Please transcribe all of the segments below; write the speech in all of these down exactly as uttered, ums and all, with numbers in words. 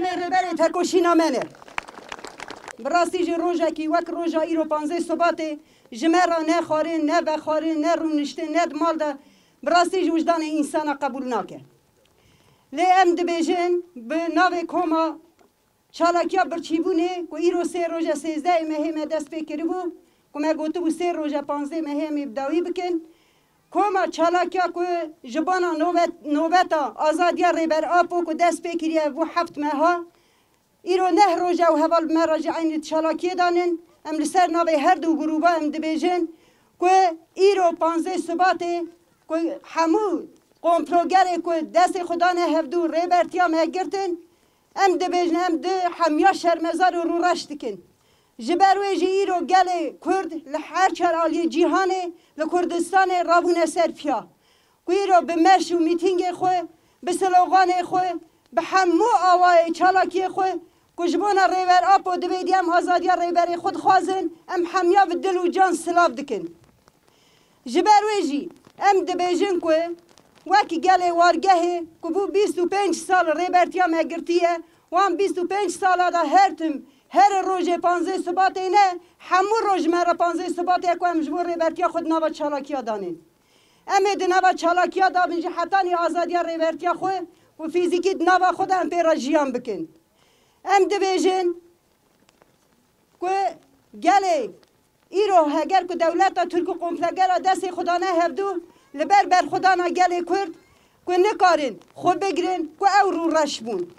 Rêberê tekoşîna me ne. Bi rastî jî rojekî wek roja îro panzdeh Şubatê ji me re ne xwarin, ne vexwarin, ne rûniştin, ne di mal de bi rastî jî wijdanê însana qebûl nake. Lê em dibêjin bi navê koma çalakiya birçîbûnê ku îro sê roje sêzdehê mehê me dest pê kiribû, ku me gotibû sê roje panzdeh mehê em ê bi dawî bikin. Koma çalakiya ku ji bona nobet-, nobeta azadiya Rêber Apo ku dest pê kiriye bû heft meha, îro neh roje û heval bi me re jî eynî çalakiyê danin. Em li ser navê her du grûba em dibêjin ku îro panzdeh Sibatê ku hemû komplogerê ku destê xwe dane hevdû rêbertiya me girtin, em dibêjin em di hemiya şermezar û rûreş dikin. Ji ber wê jî îro gelê Kurd li her çar aliyê cîhanê li Kurdistanê rabûne ser piya. Ku îro bi meş û mîtîngê xwe, bi sloganê xwe, bi hemû awayê çalakiyê xwe ku ji bona Rêber Apo divê dî em azadiya Rêberê xwe dixwazin, em hemiya bi dil û can silav dikin. Ji ber wê jî em dibêjin ku wek gelê wargehê ku bû bîst û pênc sal rêbertiya me girtiye, wan bîst û pênc sala de her tim her rojê panzdeh Sibatê ne, hemû roj me re panzdeh Sibatê ku em ji bo rêbertiya xwe di nava çalakiya danên. Em ê di nava çalakiya dabin jî hetanî azadiya rêbertiya xwe û fîzîkî di nava xwe de em pê re jiyan bikin. Em dibêjin ku gelê îro heger ku dewleta Tirk û komplegera destê xwe dane hevdû li ber berxwedana gelê Kurd ku nikarin xwe bigirin ku ew rûreş bûn.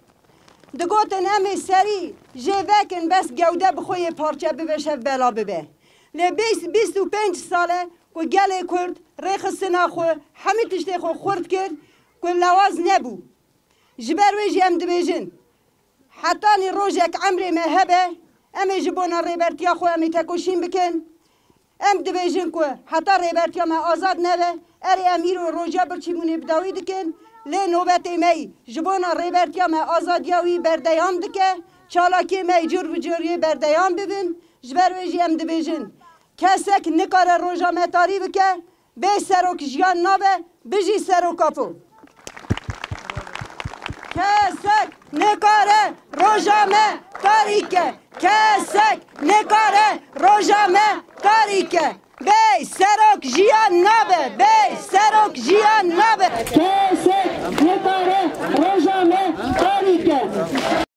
Digotin em ê serî jê vekin bes gewde bi xwe yê parçe bibe şev bela bibe. Lê bîst, bîst û pênc sal e ku gelê Kurd rêxistina xwe hemî tiştê xwe xurt kir ku lewaz nebû. Ji ber wê jî em dibêjin, hetanî rojek emrê me hebe, em ê ji bona rêbertiya xwe em ê tekoşîn bikin. Em dibêjin ku heta rêbertiya me azad nebe, erê em îro roja birçîbûnê bi dawî dikin, lê nobetê me yî ji bona rêbertiya me azadiya wî berdewam dike, çalakiyê me yî cur bi cur yê berdewam bibin. Ji ber wê jî em dibêjin, kesek nikare roja me tarî bike, bê serok jiyan nabe, bijî Serok Apo. Kesek nikare roja me tarî ke. Kesek nikare roja me tarî ke. Bê serok jiyan nabe, bê serok jiyan nabe. Kesek nikare roja me tarî ke.